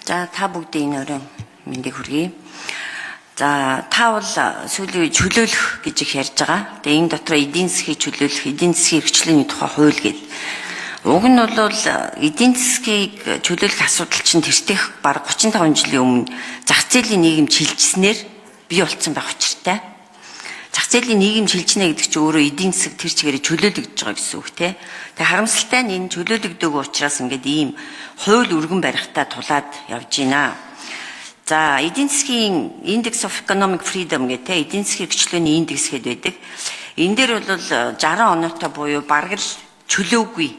За, та бүгдийн энэ оройн мэндийг хүргэе. За, та бол сүүлийн үе чөлөөлөх гэж их ярьж байгаа. Тэгээ энэ дотор эдийн засгийг чөлөөлөх, эдийн засгийн эрхчлөөний тухай хууль гэдэг. Уг нь бол эдийн засгийг чөлөөлөх асуудал чинь тэртех бараг 35 жилийн өмнө зах зээлийн нийгэм шилжснээр бий болцсон байх учиртай. Зах зээлийн нийгэм шилжинэ гэдэг чинь өөрөө эдийн засаг тэр чигээрээ чөлөөлөгдөж байгаа гэсэн үг те. Тэгээ харамсалтай нь энэ чөлөөлөгдөөгүй учраас ингээд ийм хууль өргөн барихтаа тулаад явж байна. За, эдийн засгийн Index of Economic Freedom гэх те, эдийн засгийн эрхчлөөний индекс гэдээ байдаг. Энэ дээр бол 60 оноотой буюу бараг л чөлөөгүй,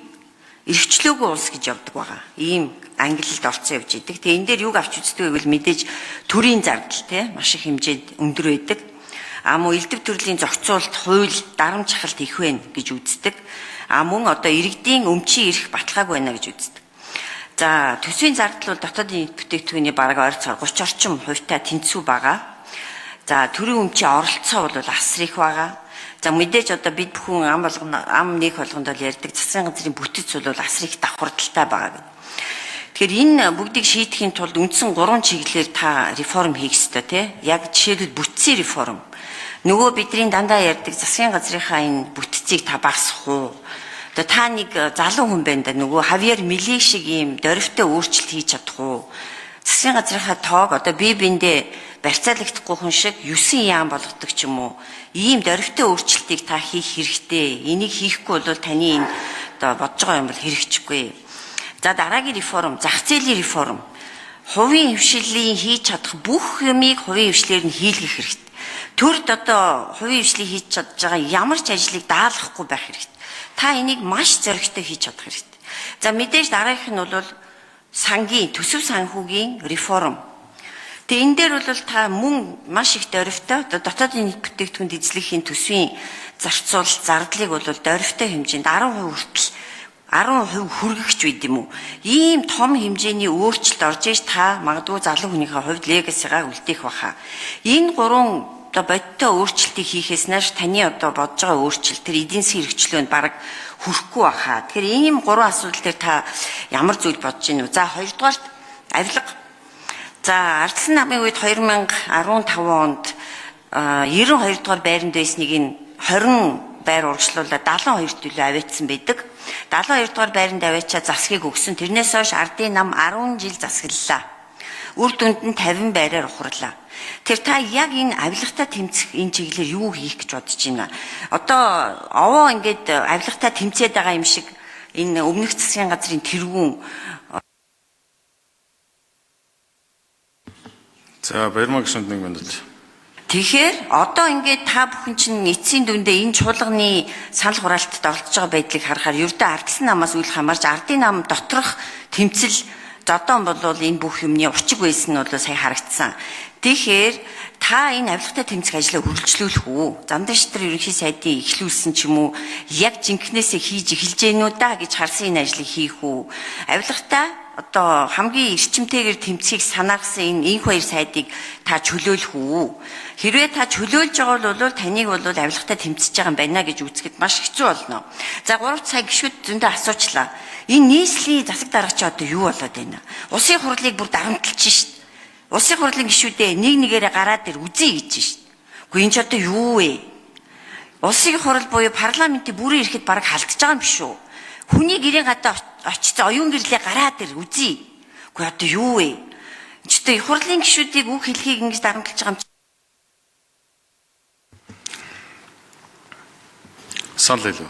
эрхчлөөгүй улс гэж явдаг байгаа. Ийм ангилалд орцсон явж идэг. Тэгээ энэ дээр юг авч үздэг вэ гэвэл мэдээж төрийн зардал те маш их хэмжээнд өндөр байдаг. А мөн элдв төрлийн зохицуулалт, хууль, дарамт шахалт их байна гэж үздэг. А мөн одоо иргэдийн өмчийн эрх баталгаагүй байна гэж үздэг. За, төсвийн зардал бол дотоодын нийт бүтээгдэхүүний бараг ойролцоогоор 30 орчим хувьтай тэнцүү байгаа. За, төрийн өмчийн оролцоо бол асар их байгаа. За, мэдээж одоо бид бүхэн ам болгоно, ам нэг болгонд бол ярьдаг засгийн газрын бүтэц бол асар их давхардалтай байгаа гэдэг. Тэгэхээр энэ бүгдийг шийдэхин тулд үндсэн 3 чиглэлээр та реформ хийх ёстой тий. Яг жишээлбэл бүтцийн реформ. Нөгөө бидний дандаа ярьдаг засгийн газрынхаа энэ бүтцийг та багасгах уу? Одоо та нэг залуу хүн байна да, нөгөө Хавьер Милей шиг ийм дөрвтэй өөрчлөлт хийж чадах уу? Засгийн газрынхаа тоог одоо бие биендээ барьцаалагдахгүй хүн шиг 9 яам болгодог ч юм уу. Ийм дөрвтэй өөрчлөлтийг та хийх хэрэгтэй. Энийг хийхгүй бол таны энэ одоо бодож байгаа юм бол хэрэгжихгүй. За, дараагийн реформ, зах зээлийн реформ. Хувийн хвшлийн хийж чадах бүх юмыг хувийн хвшлээр нь хийлгэх хэрэгтэй. Төрд одоо хувийн хвшлийг хийж чадж байгаа ямар ч ажлыг даалгахгүй байх хэрэгтэй. Та энийг маш зоригтой хийж чадах хэрэгтэй. За, мэдээж дараагийнх нь бол сангийн, төсөв санхүүгийн реформ. Тэгээ энэ дээр бол та мөн маш их дөрвтэй одоо дотоодын нийт бүтээгдэхүүнд эзлэхийн төсвийн зарцуул зардлыг бол дөрвтэй хэмжээнд 10% хүртэл 10% хүргэх ч байд юм уу. Ийм том хэмжээний өөрчлөлт орж иж та магадгүй залуу хүнийхээ хувьд легасигаа үлдээх баха. Энэ гурван одоо бодиттой өөрчлөлтийг хийхээс нааш таны одоо бодож байгаа өөрчлөлт тэр эдийн засгийн эрхчлөөнд бараг хүрэхгүй баха. Тэгэхээр ийм гурван асуудал дээр та ямар зүйл бодож байна вэ? За, хоёрдугаарт авилга. За, ардсан намын үед 2015 онд 92 дугаар байранд байсныг нь 20 байр урагшлуулаад 72-т илүү аваачсан байдаг. 72 дугаар байранд аваачаа засгийг өгсөн. Тэрнээс хойш ардын нам 10 жил засаглалаа. Үр дүнд нь 50 байраар ухарлаа. Тэр та яг энэ авилгатай тэмцэх энэ чиглэлээр юу хийх гэж бодож байна? Одоо овоо ингээд авилгатай тэмцээд байгаа юм шиг энэ өмнөх засгийн газрын тэргүүн. За, Баярмаа гишүүнд нэг минут. Тэгэхээр одоо ингээд та бүхэн чинь эцсийн дүндээ энэ чуулганы санал хураалтад оролцож байгаа байдлыг харахаар ердөө ардсан намаас үл хамаарч ардын нам доторх тэмцэл зодоон бол энэ бүх юмны учиг байсан нь бол сая харагдсан. Тэгэхээр та энэ авилгатай тэмцэх ажлаа үргэлжлүүлэх үү? Замдан шатар ерөнхий сайдын эхлүүлсэн ч юм уу, яг жинкнээсээ хийж эхэлж гэнэ үү да гэж харсан энэ ажлыг хийх үү? Авилгатай одоо хамгийн эрчимтэйгээр тэмцэхийг санаагсан энэ инх баяр сайдыг та чөлөөлөх үү? Хэрвээ та чөлөөлж байгаа бол таныг бол авилгатай тэмцэж байгаа юм байна гэж үзэхэд маш хэцүү болно. За, 3 цаг гişүүд зөндөө асуучлаа. Энэ нийслэлийн засаг дарга чи одоо юу болоод байна? Улсын хурлыг бүр дарамтлж шít. Улсын хурлын гишүүдээ нэг нэгээрээ гараад ир үзье гэж шít. Үгүй энэ ч одоо юу вэ? Улсын хурал буюу парламентын бүрэн эрхэд бараг халдж байгаа юм биш үү? Хүний гэрийн гадаа очиж оюун гэрлээ гараад ир үзье. Үгүй одоо юу вэ? Энд ч одоо хурлын гишүүдийг үг хэлхийг ингэж дарамтлж байгаа юм. Санал хэлв.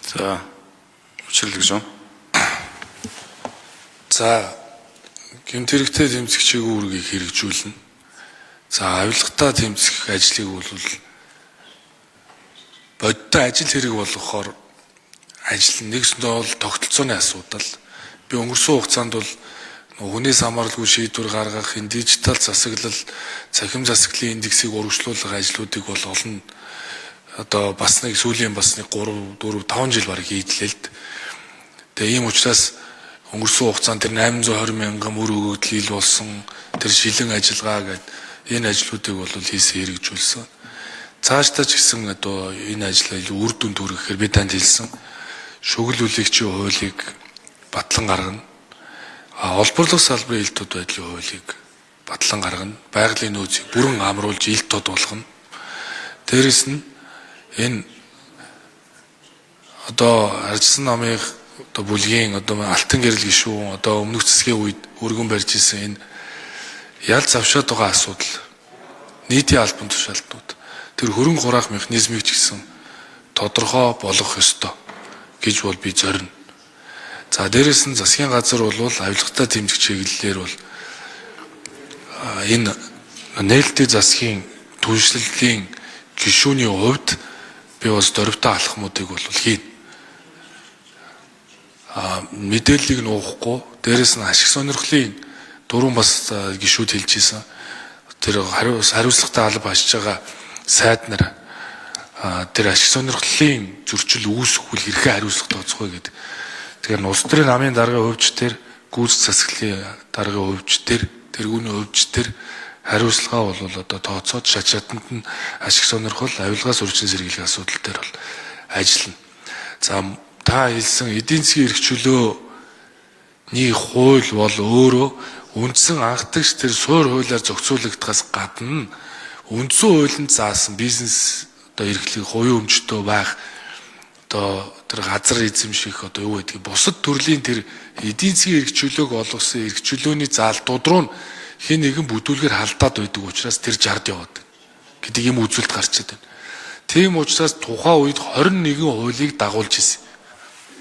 За, учирлаг гишүүн. За, гэмт хэрэгтэй тэмцэх чиглэл үүргийг хэрэгжүүлнэ. За, авилгатай тэмцэх ажлыг бол бодиттой ажил хэрэг болгохоор ажил нэгсэндээ бол тогтолцооны асуудал. Би өнгөрсөн хугацаанд бол хүнээс хамааралгүй шийдвэр гаргах, энэ дижитал засаглал, цахим засаглалын индексийг урагшлуулах ажлуудыг бол олон одоо бас нэг сүүлийн бас нэг 3 4 5 жил бараг хийдлээ л д. Тэгээ ийм учраас өнгөрсөн хугацаанд тэр 820 мянган мөр өгөгдөл ил болсон, тэр шилэн ажиллагаа гэд энэ ажлуудыг бол хийсэн хэрэгжүүлсэн. Цаашдаа ч гэсэн одоо энэ ажлаа илүү үр дүнд хүргэхээр би танд хэлсэн шүгэл үлэгчийн хуулийг батлан гаргана. Олборлох салбарын ил тод байдлын хуулийг батлан гаргана. Байгалийн нөөцийг бүрэн амруулж ил тод болгоно. Дээрэс нь энэ одоо арчсан намын одоо бүлгийн одоо алтан гэрэл гишүүн одоо өмнөх засгийн үед өргөн барьж исэн энэ ял завшаад байгаа асуудал нийтийн албан тушаалтнууд тэр хөрөнгө хураах механизмыг ч гэсэн тодорхой болгох ёстой гэж бол би зорино. За дээрэс нь засгийн газар бол авилгатай тэмцэх чиглэлээр бол энэ нээлттэй засгийн түншлэлийн гишүүний хувьд би бас дөрвтэй алхмуудыг бол хийнэ. Мэдээллийг нь уухгүй, дээрэс нь ашиг сонирхлын дөрвөн бас гишүүд хэлж исэн. Тэр хариуцлагатай алба хашиж байгаа сайд нар тэр ашиг сонирхлын зөрчил үүсэхгүй хэрхэн хариуцлага тооцох вэ гэдэг. Тэгэхээр улс төрийн намын даргын хувьч тэр гүйцэд засаглалын даргын хувьч тэр тэргүүний хувьч тэр хариуцлага бол одоо тооцоод шат шатанд нь ашиг сонирхол авилгаас үржин сэргийлэх асуудал дээр бол ажиллана. За та хэлсэн эдийн засгийн эрх чөлөөний хууль бол өөрөө үндсэн анхдагч тэр суур хуулиар зохицуулагдахаас гадна үндсэн хуулинд заасан бизнес одоо эрхлэх хувийн өмчтөө байх одоо тэр газар эзэмших одоо юу гэдгийг бусад төрлийн тэр эдийн засгийн эрх чөлөөг олгосон эрх чөлөөний заалтууд руу хэн нэгэн бүдүүлгээр халдаад байдаг учраас тэр 60-д яваад гэдэг юм үзүүлэлт гарч идэв. Тийм учраас тухайн үед 21 хуулийг дагуулж ирсэн.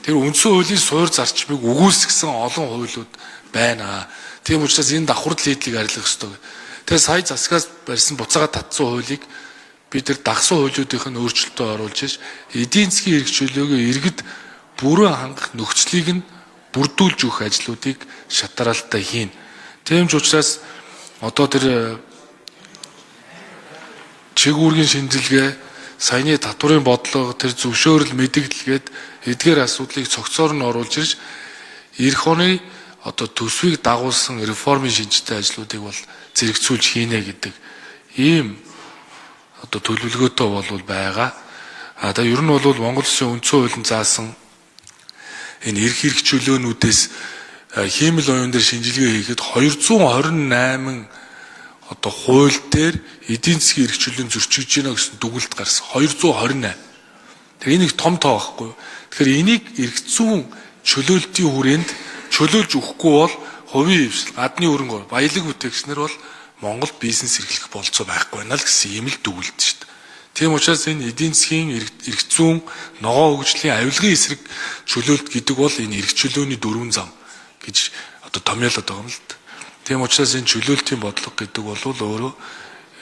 Тэр үндсэн хуулийн суур зарчмыг үгүйсгэсэн олон хуулиуд байна. Тийм учраас энэ давхар лийдлийг арилгах ёстой. Тэгээ сая засгаас барьсан буцаага татсан хуулийг бид тэр дагсан хуулиудынх нь өөрчлөлтөө оруулж иш эдийн засгийн эрх чөлөөгөө иргэд бүрэн хангах нөхцөлийг нь бүрдүүлж өгөх ажлуудыг шатараалтай хийнэ. Тийм ч учраас одоо тэр чиг үүргийн шинжилгээ, саяны татварын бодлого, тэр зөвшөөрөл мэдэгдэлгээд эдгээр асуудлыг цогцоор нь оруулж ирж эх оны одоо төсвийг дагуулсан реформын шинжтэй ажлуудыг бол зэрэгцүүлж хийнэ гэдэг ийм одоо төлөвлөгөөтэй бол байгаа. А тэгээ ер нь бол Монгол Улсын үндсэн хуулинд заасан энэ эрх эрх чөлөөнүүдээс хиймэл оюун дээр шинжилгээ хийхэд 228 одоо хууль дээр эдийн засгийн эрх чөлөөнд зөрчигдөж байна гэсэн дүгэлт гарсан. 228. Тэгэхээр энэ их том тоо байхгүй юу? Тэгэхээр энийг эрх зүйн чөлөөлтийн хүрээнд чөлөөлж өгөхгүй бол хувийн хвшил, гадны хөрөнгө, баялаг бүтээгч нар бол Монгол бизнес эрхлэх болцоо байхгүй байна л гэсэн юм л дүгэлт шүү дээ. Тийм учраас энэ эдийн засгийн эрх зүйн ногоон хөгжлийн авилгын эсрэг чөлөөлт гэдэг бол энэ эрх чөлөөний дөрвөн зам гэж одоо томьёолоод байгаа юм л да. Тийм учраас энэ чөлөөлтийн бодлого гэдэг бол өөрөө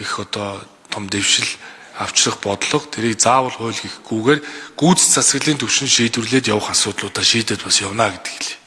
их одоо том дэвшил авчрах бодлого, тэрийг заавал хууль хийхгүйгээр гүйцэд засаглалын түвшин шийдвэрлээд явах асуудлуудаа шийдээд бас явна гэдэг хэлье.